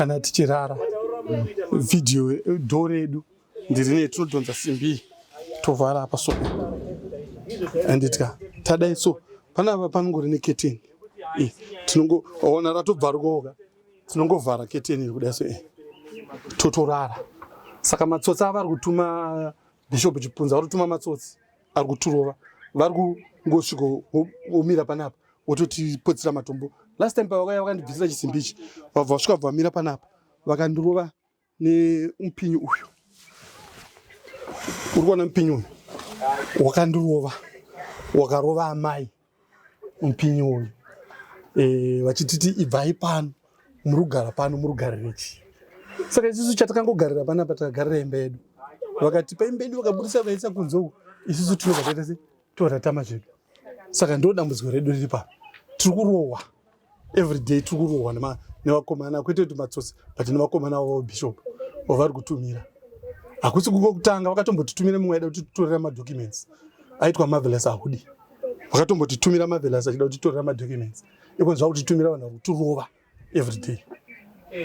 Kana tichirara, video door redu ndirine, tinodhonza simbi, tovhara apa. So anditya tadai, so panapa panongori neketeni. Tinongoona ratobvarukoka, tinongovhara keteni iri kudai, so totorara. Saka matsotsi avari kutuma, Bishop Chipunza vari kutuma matsotsi ari kuturova, vari kungosvika vomira panapa, vototipotsera matombo. Last time pavakauya vakandibvisira chisimbi ichi, vabva vasvika, bva vamira panapa, vakandirova nemupinyi uyu. Uri kuona mupinyi uyu wakandirova, wakarova amai mupinyi uyu, vachititi, "Ibvai pano, muri kugara pano, muri kugarira chii?" Saka isusu chatakangogarira panapa, takagarira imba yedu. Vakatipa imba yedu, vakabudisa, vaisa kunze uku, isusu tinobva taita se toratama zvedu. Saka ndo dambudziko redu riri pano. Tiri kurohwa everyday, tiri kurohwa nevakomana, kwete kuti matsotsi, but nevakomana vavo bishop wavari kutumira. Hakusi kungokutanga, vakatombotitumira mumwe aida kutitorera madocuments, aitwa Marvelous Ahudi. Vakatombotitumira Marvelous achida kutitorera madocuments. Ikonzi vakutitumira vanhu vari kutirova everyday,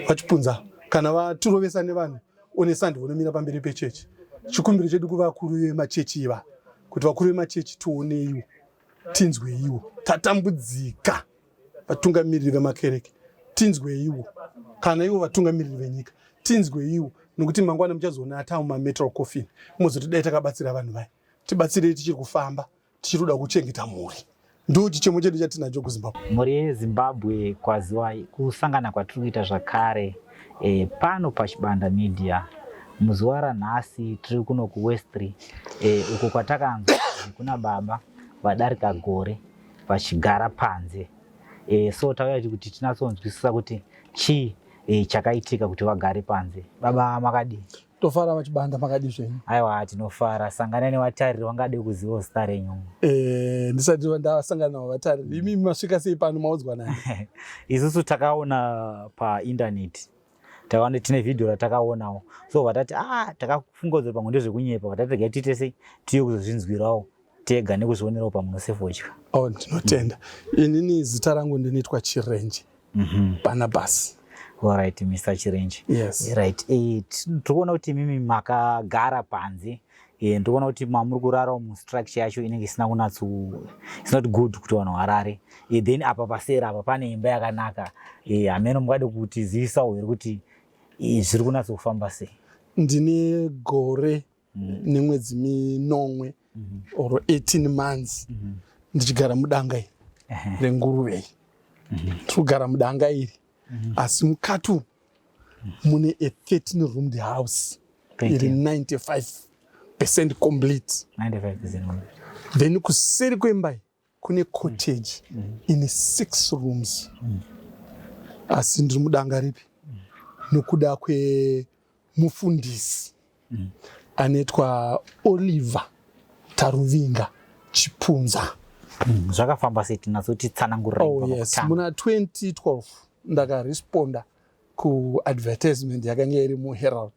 vachipunza. Kana vatirovesa nevanhu one Sunday, vonomira pamberi pechechi. Chikumbiro chedu kuvakuru vemachechi iva, kuti vakuru vemachechi, tioneiwo, tinzweiwo, tatambudzika. Vatungamiriri vemakereke, tinzweiwo. Kana ivo vatungamiriri venyika, tinzweiwo, nokuti mangwana muchazoona atamu mametal coffin, mozoti dai takabatsira vanhu vaya. Tibatsirei tichiri kufamba, tichiri kuda kuchengeta mhuri. Ndo chichemo chedu chatinacho kuZimbabwe. Mhuri yeZimbabwe, kwaziwai. Kusangana kwatiri kuita zvakare pano paChibanda Media. Muzuva ranhasi tiri kuno kuWest 3, uko kwatakanzwa kuna baba vadarika gore vachigara panze. So tauya kuti tinatsonzwisisa kuti chii chakaitika kuti vagare panze. Baba, makadii? Tofara, vaChibanda, makadi zvenyu? Aiwa, tinofara. Sangana nevatariri vangade kuziva zita renyu. Ndisati ndasangana navo vatariri, imi masvika sei pano? Maudzwa nani? Isusu takaona paindaneti, takaona, tine vhidhiyo ratakaonawo, so vatati, ah, takafunga kuti pamwe ndezvekunyepa. Vatati regai tiite sei, tiye kuzozvinzwirawo tega nekuzvionerawo pamunosefodya. Oh, ndinotenda. Inini zita rangu ndinoitwa Chirenje Barnabas. Alright, Mr Chirenje. Yes. Right, tiri kuona kuti imimi makagara panze. Ndiri kuona kuti mamuri kurarawo mustructure yacho inenge isina kunatso, it's not good kuti vanhu varare. Then apa paseri apa pane imba yakanaka. Hameno mungade kutizivisawo here kuti zviri kunatso kufamba sei? Ndine gore nemwedzi 7 or 18 months ndichigara mudanga iri renguruve iri. Tiri kugara mudanga iri, asi mukati umu mune a 13 roomed house iri 95% complete. 95%. Then kuseri kwemba iyi kune cottage ine six rooms, asi ndiri mudanga ripi nokuda kwemufundisi anoitwa Oliver Taruvinga Chipunza. Zvakafamba sei? Tinatsotitsanangurira. Oh yes, muna 2012 ndakaresponda kuadvertisement yakanga iri muHerald,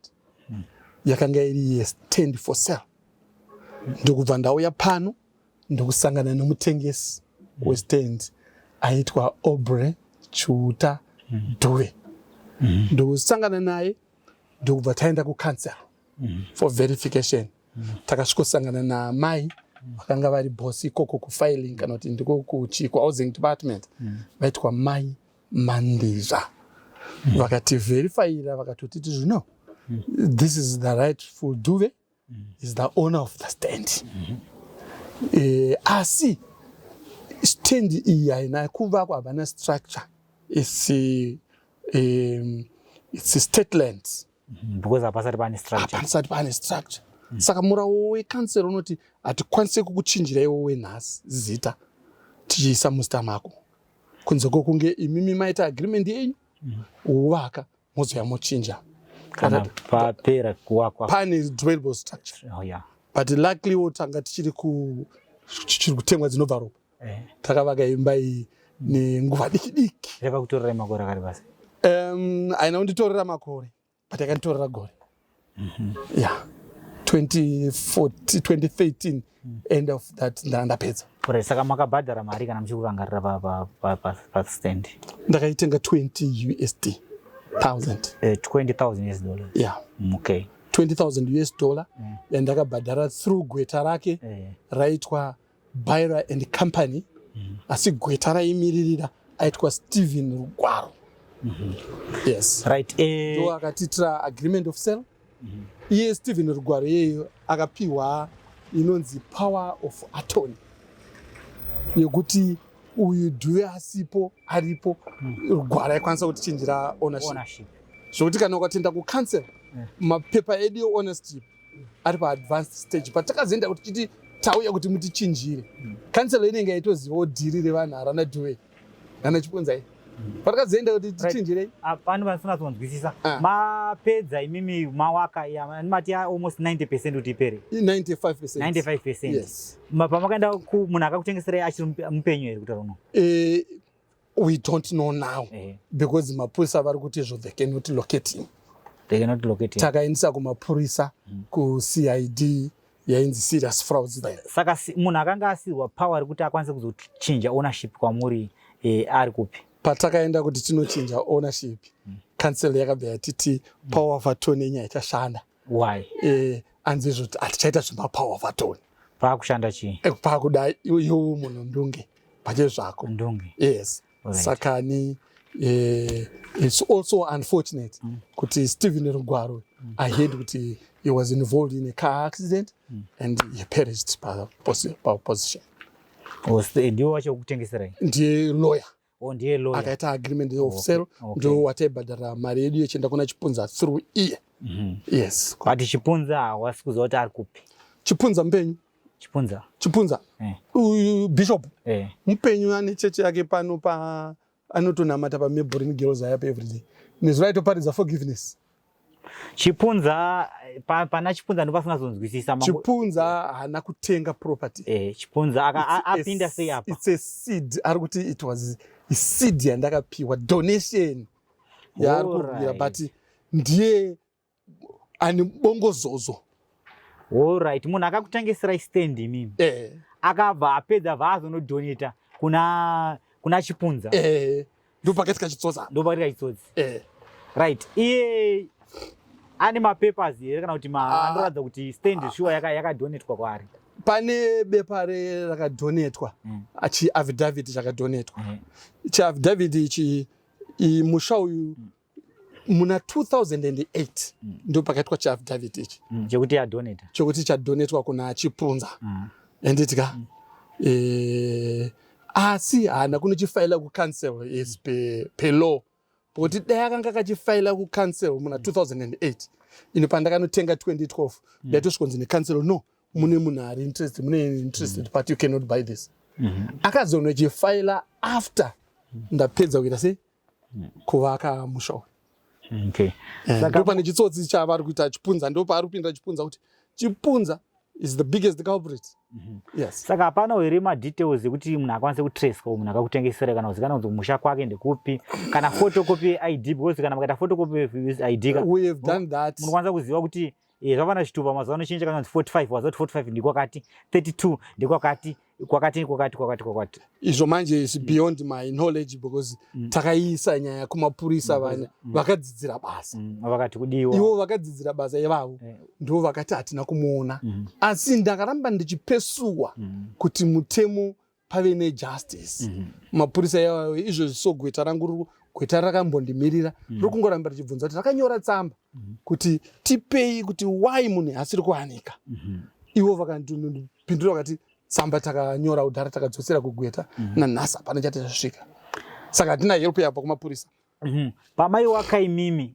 yakanga iri yestand for sale, ndokubva ndauya pano, ndokusangana nemutengesi westand aitwa Obre Chuta Dhuve. Ndokusangana naye, ndokubva taenda kucouncil for verification. Takasvikosangana naamai vakanga vari boss ikoko kufiling, kana kuti ndiko kuchi kuhousing department, vaitwa Mai Mandizva. Vakativherifayira, vakatotiti zvino this is the rightful Duve, is the owner of the stand. Asi stand iyi haina kuvakwa, havana structure, it's state land. Because hapasati pane structure. Hapasati pane structure. Saka murawo wekansero unoti hatikwanisi kukuchinjira iwo wenhasi zita tichiisa muzita mako, kunze kwokunge imimi maita agreement yenyu, wovaka, mozoya mochinja. Kana papera kuvakwa. Pane dwellable structure. But luckily wo tanga tichiri kutengwa dzinobva ropa. Takavaka imba iyi nenguva diki diki. Yakakutorerai makore akari basi? Haina kunditorera makore, but yakanditorera gore, yeah, 2014, 2013, end of that ndapedza. Alright, saka makabhadhara mari, kana muchikurangarira, pastand? Ndakaitenga 20 USD. Thousand. 20,000 US dollars. Yeah. Okay. 20,000 US dollar yandakabhadhara through gweta rake raitwa Byra and Company, asi gweta raimiririra aitwa Stephen Rugwaro. Yes. Right. Ndo akatiitira agreement of sale. Iye Stephen Rugwaro iyeyo akapiwa inonzi power of attorney yekuti uyu Dhuve asipo, aripo, Rugwaro aikwanisa kutichinjira ownership, Ownership. Zvokuti kana ukatenda kucouncil, mapepa edu eownership ari paadvanced stage. Patakazoenda kuti titi tauya kuti mutichinjire, council inenge yaitozivawo dhiri revanhu harana Dhuve nana Chipunzai. Patakazoenda kuti tichinjirei. Ah, pano pasingatonzwisisa. Ah. Mapedza imimi mawaka ya mati ya almost 90% kuti ipere? 95%. 95%? Yes. Pamakaenda munhu akakutengeserai achiri mupenyu here kutaura uno? We don't know now because mapurisa vari kuti izvo they cannot locate him. They cannot locate him. Takaendesa kumapurisa, kuCID yainzi Serious Frauds there. Saka munhu akanga asirwa power rekuti akwanise kuzochinja ownership kwamuri ari kupi? Patakaenda kuti tinochinja ownership, council yakabva yatiti power of attorney yenyaya ichashanda. Why? Anzi izvo hatichaita zvemapower of attorney. Paakushanda chii? Pakuda iwo munhu ndunge pachezvako. Ndunge. Yes. Saka ni it's also unfortunate kuti Stephen Rugwaro, I heard kuti he was involved in a car accident and he perished pa position. Oh, ndiwo wacho wekutengeserai? Ndiye lawyer. Oh, ndiye lawyer. Akaita agreement of sale. Ndo wataibhadhara mari yedu yechienda kuna Chipunza through iye. Yes. But Chipunza hawasi kuziva kuti ari kupi? Chipunza mupenyu. Chipunza? Chipunza. Uyu bishop mupenyu, ane chechi yake pano pa anotonamata paMaybelline Girls ayapo everyday. Nezuro aitoparidza forgiveness. Chipunza, pana Chipunza ndo pasingazonzwisisa. Chipunza haana kutenga property. Chipunza apinda sei apa? It's a seed. Ari kuti it was a seed yandakapiwa, donation yaari kurwira, but ndiye ane bongozozo. Alright, munhu akakutengeserai stand imimi akabva apedza, bva azonodonata kuna Chipunza. Eh, ndo pakati kachitsotsa. Ndo pakati kachitsotsi. Eh. Right, iye ane mapapers here kana kuti Ah. anoratidza kuti stand sure yakadonatwa kwaari? Pane bepa rakadonetwa, chiaffidavit chakadonetwa. Chiaffidavit ichi, musha uyu muna 2008 ndo pakaitwa chiaffidavit ichi. Chekuti yadonata. Chokuti chadonetwa kuna Chipunza, handiti ka? Asi haana kunochifaila kucouncil as per law, pokuti dai akanga akachifaila kucouncil muna 2008, ino pandakanotenga 2012, ndaitosvikonzi necouncil, "No, mune munhu ari interested, mune interested party, you cannot buy this." Akazonochifaila after ndapedza kuita sei, kuvaka musha uyu. Ndo pane chitsotsi chavari kuita Chipunza, ndo paari kupinda Chipunza, kuti Chipunza is the biggest culprit. Yes. Saka hapana here madetails ekuti munhu akwanise kutracewa munhu akakutengesera, kana kuzikanwa kuti musha kwake ndekupi, kana photocopy yeID? Because kana mukaita photocopy yeID ka, We have done that. munokwanisa kuziva kuti zvafana chitupa mazuva ano chinji chakanzi 45, waziva kuti 45 ndikwakati, 32 ndikwakati, kwakati, kwakati, kwakati, kwakati. Izvo manje is beyond my knowledge because takaiisa nyaya kumapurisa, vana vakadzidzira basa. Vakati kudiwa. Ivo vakadzidzira basa ivavo ndo vakati hatina kumuona, asi ndakaramba ndichipesuwa kuti mutemo pave nejustice. Mapurisa iwayo izvozvi, so gweta rangu gweta rakambondimirira riri kungoramba richibvunza kuti rakanyora tsamba kuti tipei kuti why munhu asiri kuwanika. Ivo vakandipindura vakati tsamba takanyora kudhara, takadzosera kugweta, nanhasi hapana chati chasvika, saka hatina help yabva kumapurisa. Pamaiwaka imimi,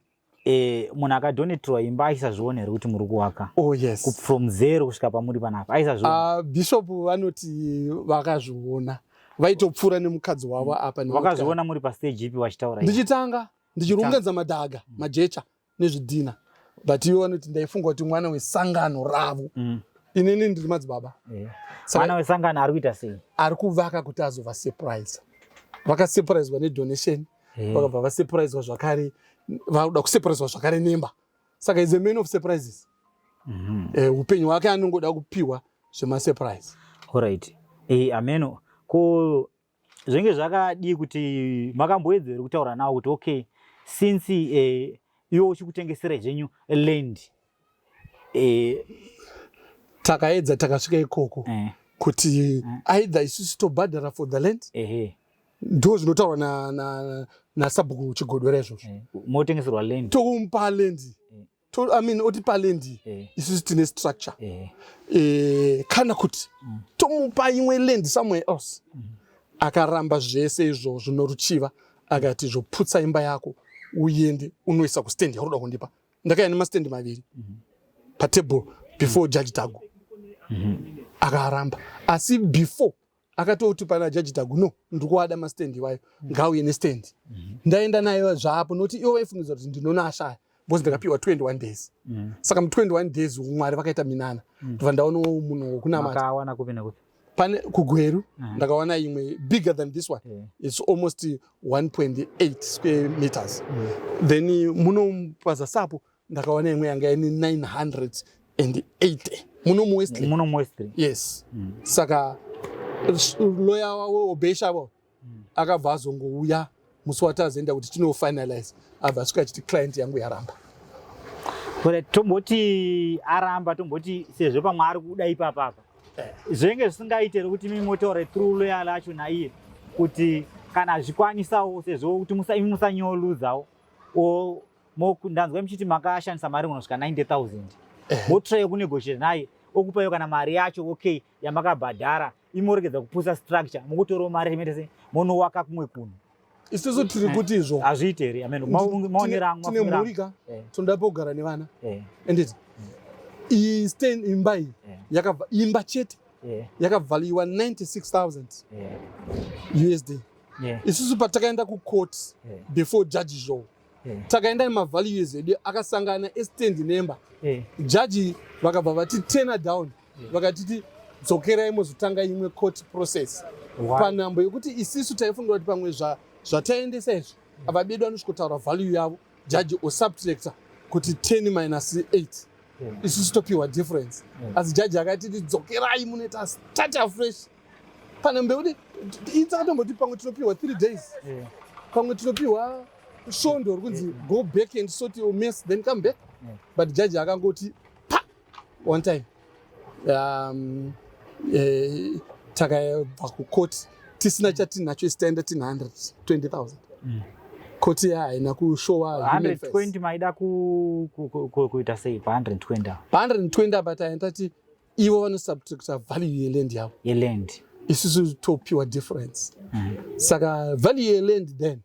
munhu akadhoneterwa imba aisazviona here kuti muri kuwaka? Oh yes. From zero kusvika pamuri panapa aisazviona? Bishop vanoti vakazviona, vaitopfuura nemukadzi wavo apa nemotokari. Vakazviona muri pastage ipi vachitaura izvi? Ndichitanga, ndichirongedza madhaga, majecha nezvidhina, but ivo vanoti ndaifunga kuti mwana wesangano ravo. Inini ndiri madzibaba. Mwana wesangano ari kuita sei? Ari kuvaka kuti azova surprise. Vakasurpriswa nedonation, vakabva vasurpriswa zvakare, vakuda kusurpriswa zvakare nemba, saka is a man of surprises. Upenyu hwake anongoda kupiwa zvemasurprise. Alright, ameno ko zvinge zvakadii kuti makamboedza here kutaura navo kuti okay, Since iwe uchikutengesera zvenyu land. Takaedza, takasvika ikoko kuti either isusu tobhadhara for the land. Ndo zvinotaurwa nasabhuku Chigodora izvozvo. Motengeserwa land. Tomupa land. I mean, otipa land, isusu tine structure. Kana kuti tomupa imwe land somewhere else. Akaramba zvese izvozvo noruchiva, akati zvoputsa imba yako, uende unoisa kustand yauri kuda kundipa. Ndakauya nemastand maviri patable before Judge Tagu. Akaramba, asi before akatoti pana Judge Tagu, "No, ndiri kuada mastand iwayo, ngauye nestand." Ndaenda nayo zvapo, nokuti ivo vaifungidza kuti ndinonashaya because ndakapiwa 21 days. Saka mu21 days Mwari vakaita minana, ndobva ndaonawo munhu wokunamata. Makawana kupi nekupi? Pane kuGweru. Ndakawana imwe bigger than this one. It's almost 1.8 square meters. Then muno pazasapo ndakawana imwe yanga ine 980 muno muWestley. Muno muWestley. Yes. Saka lawyer wavo Obeshavo akabva azongouya musi watazoenda kuti tinofinalize, abva asvika achiti client yangu yaramba. Kore tomboti aramba, tomboti sezvo pamwe ari kuda ipapapa, zvinenge zvisingaite here kuti imi motaure through lawyer lacho naiye kuti kana zvikwanisawo, sezvo kuti imi musanyoluzawo o ndanzwa muchiti makashandisa mari kunosvika 90,000, motraya kunegotiate naye, okupaiwo kana mari yacho, okay, yamakabhadhara, imoregedza kupusa structure, mukutorawo mari imoita sei, monowaka kumwe kunhu? Isusu tiri kuti izvo Hazviite here? Amen, maonero angu. Tine mafungiro mhuri angu. ka, tinoda pekugara nevana. Anditi iyi stand, imba iyi yakabva imba chete yakavhaliwa 96,000 USD. Isusu patakaenda kucourt before Judge Zhou, takaenda nemavalues edu akasangana estand nemba. Jaji vakabva vati turn down, vakatiti dzokerai muzotanga imwe court process. Why? Panhambo yekuti isisu taifunga kuti pamwe zvataendesa izvi, ava bedu vanosvikotaura value yavo, jaji osubtracta kuti 10 minus 8, isusu topiwa difference. Asi jaji akatiti dzokerai munoita start afresh, panhambo yekuti itsakatomboti pamwe tinopiwa 3 days, pamwe tinopiwa svondo rikunzi go back and sort your mess, then come back. But jaji akangoti pa one time, takabva kukoti tisina chatinacho, isi taenda tine 120,000. Koti haina kushowa human face. 120 maida kuita sei pa120 apa? Pa 120 apa taenda tati ivo vanosubtracta value yeland yavo, Yeland. Isusu topiwa difference. Saka value yeland then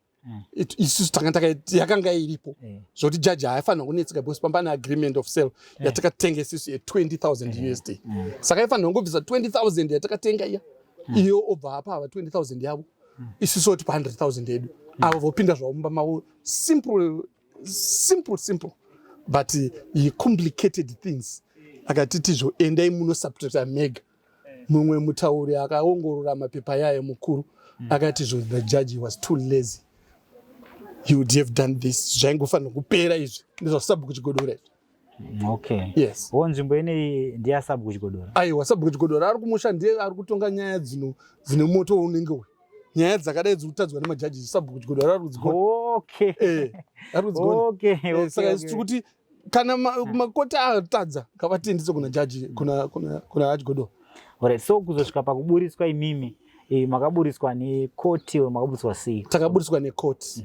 isusu tanga yakanga iripo, zvokuti jaji haifanira kunetseka because pamba pane agreement of sale yatakatenga isusu ye20,000 USD. Saka aifanira kungobvisa 20,000 yatakatenga iya, iyo obva apa ava 20,000 yavo, isusu oti pa 100,000 yedu, avo vopinda zvavo mumba mavo. Simple, simple, simple, but he complicated things, akatitizvo endai munosubtracta mega. Mumwe mutauri akaongorora mapepa yayo mukuru akati zvo the judge was too lazy, he would have done this, zvaingofanira kupera izvi ndezvasabhuku Chigodora izvi. Yes. Wo nzvimbo ineyi ndeyasabhuku Chigodora? Aiwa, sabhuku Chigodora ari kumusha, ndiye ari kutonga nyaya dzino dzine moto unenge uyu. Nyaya dzakadai dziri kutadzwa nemajaji, sabhuku Chigodora ari kudzigona. Ari kudzigona. Saka isu tiri kuti kana makoti atadza, ngavatendese kuna jaji, kuna aChigodora. Alright, so kuzosvika pakuburitswa imimi, makaburitswa nekoti or makaburitswa sei? Takaburitswa nekoti,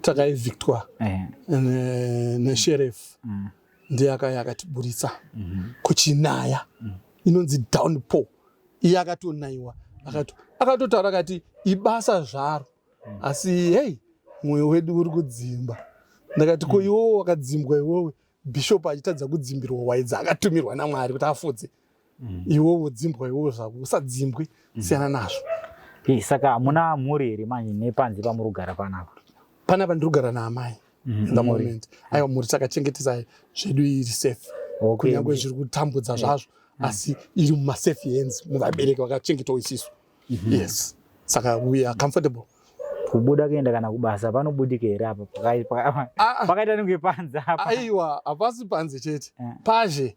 takaevictwa nesheriff. Ndiye akauya akatiburitsa kuchinaya, inonzi downpour. Iye akatonayiwa, akatotaura akati ibasa zvaro, asi hei, mwoyo wedu uri kudzimba. Ndakati ko iwowo wakadzimbwa iwowe, bishop achitadza kudzimbirwa hwai dzaakatumirwa naMwari kuti afudze, iwowo wodzimbwa iwowo zvako, usadzimbwe, siyana nazvo. Hey, saka hamuna mhuri here manje nepanze pamuri kugara panapa? Panapa ndiri kugara naamai in the moment. Aiwa, mhuri takachengetesa zvedu, iri safe. Kunyange zviri kutambudza zvazvo, asi iri mumasafe hands, muvabereki vakachengetawo isisu. Yes, saka we are comfortable. Kubuda kuenda kana kubasa panobudika here apa? Ah, ah. Pakaita nenge panze apa. Aiwa, hapasi panze chete. Pazhe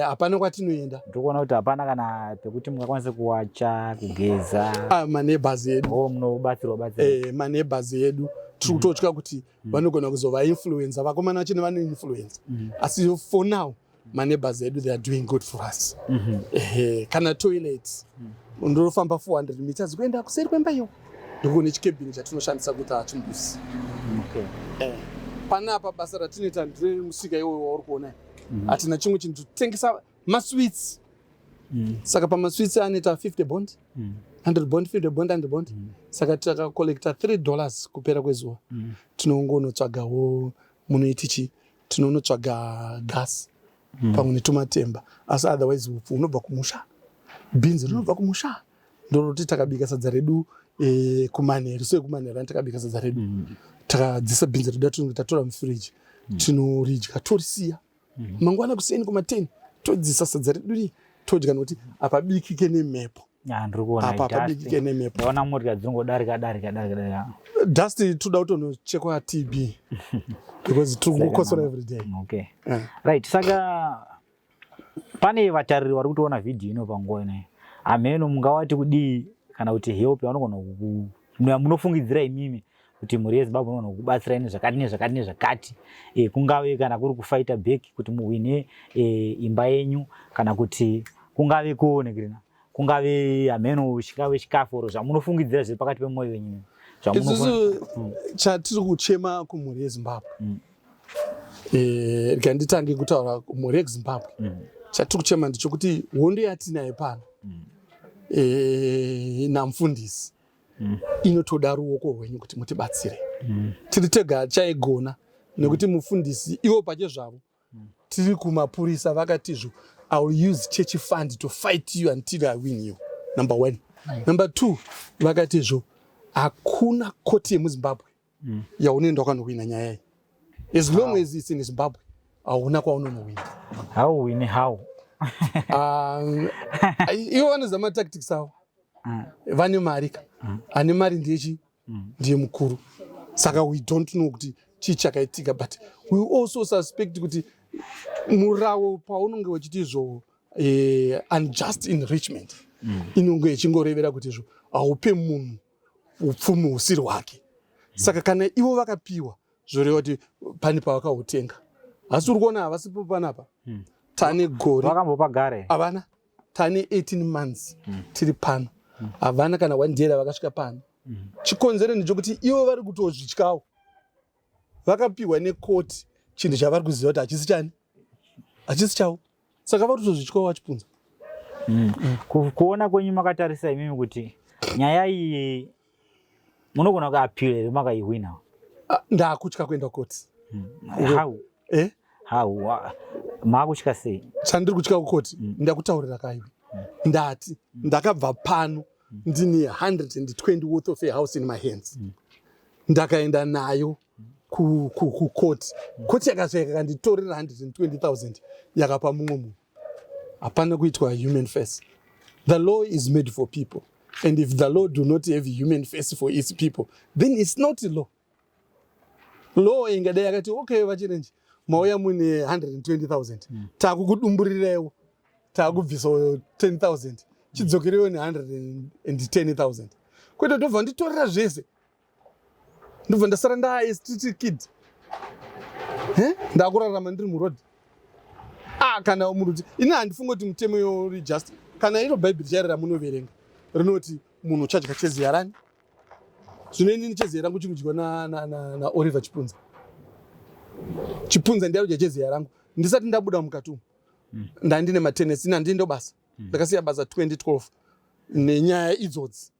hapana kwatinoenda. Ndikuona kuti hapana kana pekuti mungakwanise kuwacha, kugeza. Ah, maneighbors edu. O munobatsirwa batsirwa? Maneighbors edu. Tiri kutotya kuti vanogona kuzovainfluenza. Vakomana vacho nevanoinfluenza, asi for now maneighbors edu, they are doing good for us. Ehe, kana toilet, ndinofamba 400 meters kuenda kuseri kwemba iyo, ndokune chikebhini chatinoshandisa kuita chimbuzi. Panapa basa ratinoita nderemusika iwoyo wauri kuona. Hatina chimwe chinhu, totengesa masweets. Saka pamasweets anoita 50 bond, 100 bond, 50 bond, 100 bond. Saka takacollecta $3 kupera kwezuva, tinongonotsvagawo munoiti chi, tinonotsvaga gas pamwe netumatemba. Asi otherwise upfu hunobva kumusha, bhinzi rinobva kumusha, ndoroti takabika sadza redu kumanheru. Sekumanheru ani takabika sadza redu, takadzisa bhinzi redu ratinenge tatora mufiriji, tinoridya, torisiya. Mangwana kuseni kuma-10 todzisa sadza redu riya, todya, nokuti hapabikike nemhepo. Ya, ndiri kuona. Apa hapabikike nemhepo. Ndaona motya dzinongodarika darika darika darika. Dust, toda kutonochekwa TB because tiri kukosora every day. Right, saka pane vatariri vari kutoona vhidhiyo ino panguva inoyi, hameno mungavati kudii kana kuti help yavanogona munofungidzira imimi kuti mhuri yeZimbabwe inogona kukubatsirai nezvakati nezvakati nezvakati, kungave kana kuri kufighta back kuti muhwine imba yenyu, kana kuti kungave kuonekera, kungave hameno chingave chikafu oro zvamunofungidzira zviri pakati pemwoyo wenyu? Isusu chatiri kuchema kumhuri yeZimbabwe, rega nditange kutaura kumhuri yeZimbabwe. Chatiri kuchema ndechekuti hondo yatinayo pano namufundisi inotoda ruoko rwenyu kuti mutibatsire. Tiri tega hachaigona, nekuti mufundisi ivo pachezvavo, tiri kumapurisa, vakatizvo, "I will use church fund to fight you until I win you." Number one. Number two, vakatizvo hakuna koti yemuZimbabwe yaunoenda wakanohwina nyaya iyi. As long as it's in Zimbabwe, hauna kwaunonohwina. How win, how? Ivo vanoziva matactics avo. Vane mari ka. Ane mari ndechi ndiye mukuru. Saka we don't know kuti chii chakaitika, but we also suspect kuti murawo paunonge uchiti izvo unjust enrichment, inonge ichingorevera kuti izvo haupe munhu upfumi husiri hwake. Saka kana ivo vakapiwa, zvoreva kuti pane pavakahutenga. Asi uri kuona havasipo panapa, tane gore. Vakambopagare? Havana. Tane 18 months tiri pano, havana kana one day ravakasvika pano. Chikonzero ndechekuti ivo vari kutozvityawo. Vakapiwa nekoti chinhu chavari kuziva kuti hachisi chani, hachisi chavo. Saka vari kutozvityawo vachipunza. Kuona kwenyu makatarisa imimi kuti nyaya iyi munogona kuappeal here makaihwina? Ah, ndaakutya kuenda kukoti. How? Eh? How? Maakutya sei? Chandiri kutya kukoti, ndakutaurira kaiwe, ndati ndakabva pano ndine 120 worth of a house in my hands. Ndakaenda nayo kukoti, koti yakasvika yakanditorera 120 000, yakapa mumwe munhu. Hapana kuitwa human face. The law is made for people, and if the law do not have human face for its people, then it's not a law. Law ingadai yakati, "Okay, VaChirenje, mauya mune 120 000, taakukudumburiraiwo, taakubvisa 10 000, chidzokereiwo ne110 000," kwete ndobva nditorera zvese, ndobva ndasara ndaa street kid. Ndakurarama ndiri muroad. Ah, kana munhu kuti ini handifungi kuti mutemo yori just. Kana iro Bhaibheri chairo ramunoverenga rinoti munhu uchadya cheziya rani. Zvino inini cheziya rangu chikudyiwa naOliver Chipunza. Chipunza ndiye kudya cheziya rangu. Ndisati ndabuda mukati umu, ndandine matenesi, ini handiendo basa. Ndakasiya basa 2012 nenyaya idzodzi.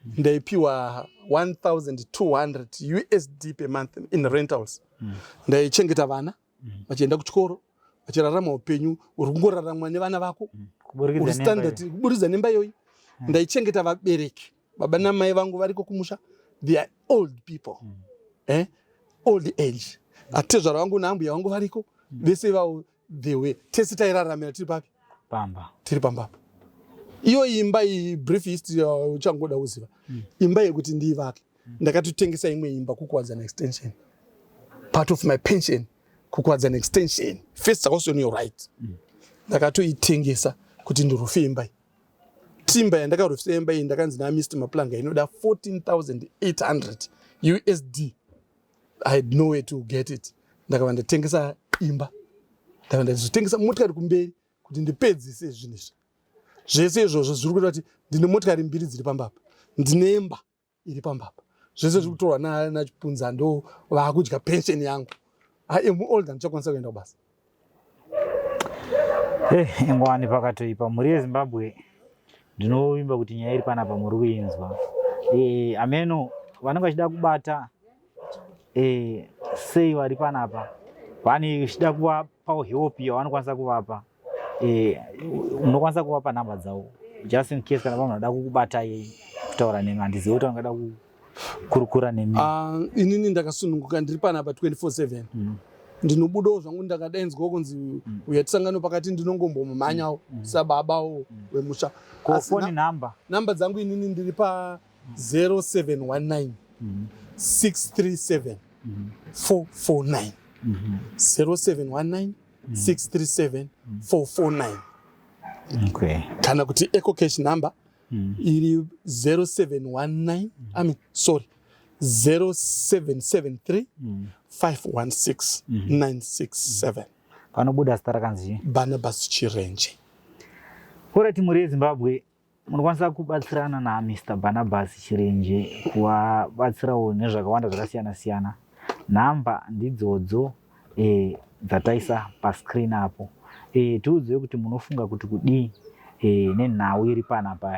Ndaipiwa 1200 USD per month in rentals. Ndaichengeta vana vachienda kuchikoro, vachirarama upenyu uri kungoraramwa nevana vako. Kuburikidza uri nemba. Standard kuburikidza nemba iyoyi. Ndaichengeta vabereki, baba namai vangu variko kumusha. They are old people, old age. Atezvara vangu naambuya vangu variko vese ivavo. They were tese tairaramira tiri papi? Pamba. Tiri pambapa. Iyo imba iyi, brief history uchangoda kuziva, imba yekuti ndiivake, ndakatotengesa imwe imba kuKuwadzana Extension, part of my pension kuKuwadzana Extension, first house on your right. Ndakatoitengesa kuti ndirufe imba iyi. Timber yandakarufisa imba iyi, ndakanzi naMr Maplanga inoda 14,800 USD. I had no way to get it. Ndakabva ndatengesa imba, ndakabva ndazotengesa motikari kumberi kuti ndipedzise zvinhu izvi zvese. Izvozvo zviri kuita kuti ndine motikari mbiri dziri pambapa, ndine imba iri pambapa, zvese zviri kutorwa naChipunza. Ndo vaakudya pension yangu. I am old, handichakwanisa kuenda kubasa. Ingwani pakatoipa. Mhuri yeZimbabwe, ndinovimba kuti nyaya iri panapa muri kuinzwa. Ameno vanenge vachida kubata sei vari panapa, vane vachida kuvapawo help yavanokwanisa kuvapa, unokwanisa kuvapa nhamba dzavo just in case kana vanhu vada kukubatai, kutaura nemi. Handizivi kuti vangada kukurukura nemi. Inini ndakasununguka, ndiri panapa 24/7. Ndinobudawo zvangu, ndakadainzwawo kunzi uya tisangano pakati, ndinongombomhanyawo sababawo wemusha. Ko phone number? Namba dzangu inini ndiri pa 0719 637 449. 0719 637 449. Kana kuti EcoCash number iri 0719, I mean, sorry, 0773 516 967. Panobuda zita rakanzi Barnabas Chirenje. Alright, mhuri yeZimbabwe, munokwanisa kubatsirana naMr Barnabas Chirenje, kuvabatsirawo nezvakawanda zvakasiyana siyana. Nhamba ndidzodzo dzataisa pascreen apo. Tiudzei kuti munofunga kuti kudii nenhau iri panapa.